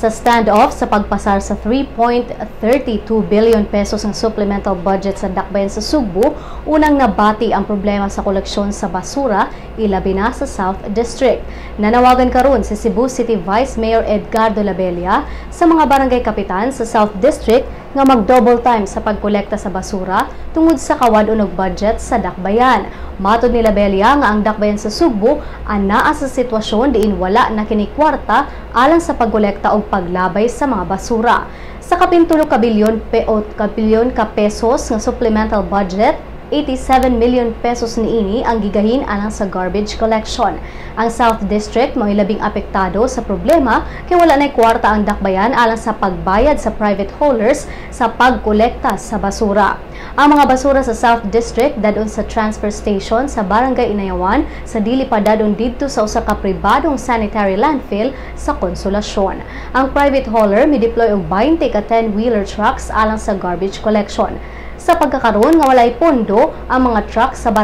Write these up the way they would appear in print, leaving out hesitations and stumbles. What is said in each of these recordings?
Sa standoff sa pagpasar sa 3.32 billion pesos ang supplemental budget sa Dakbayan sa Sugbo, unang nabati ang problema sa koleksyon sa basura, ilabi na sa South District. Nanawagan karon si Cebu City Vice Mayor Edgardo Labella sa mga barangay kapitan sa South District nga mag-double time sa pagkolekta sa basura tungod sa kawad-on og budget sa Dakbayan. Matod ni Labella nga ang Dakbayan sa Sugbo anaa sa sitwasyon diin wala na kini kwarta alang sa pagkolekta og paglabay sa mga basura. Sa kapin 3 ka bilyon o ka bilyon ka pesos nga supplemental budget, 87 million pesos niini ang gigahin alang sa garbage collection. Ang South District mao'y labing apektado sa problema kay wala na'y kwarta ang Dakbayan alang sa pagbayad sa private haulers sa pagkolekta sa basura. Ang mga basura sa South District dad-on sa transfer station sa Barangay Inayawan sa dili pa dad-on didto sa usa ka pribadong sanitary landfill sa Consolacion. Ang private hauler mi-deploy og 20 ka 10-wheeler trucks alang sa garbage collection. Sa pagkakaroon nga walay pondo, ang mga truck sa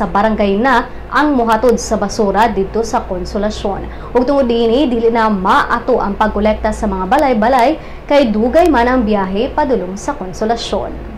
barangay na ang muhatod sa basura didto sa Consolacion. Ug tungod niini, dili na maato ang pagkolekta sa mga balay-balay kay dugay man ang biyahe padulong sa Consolacion.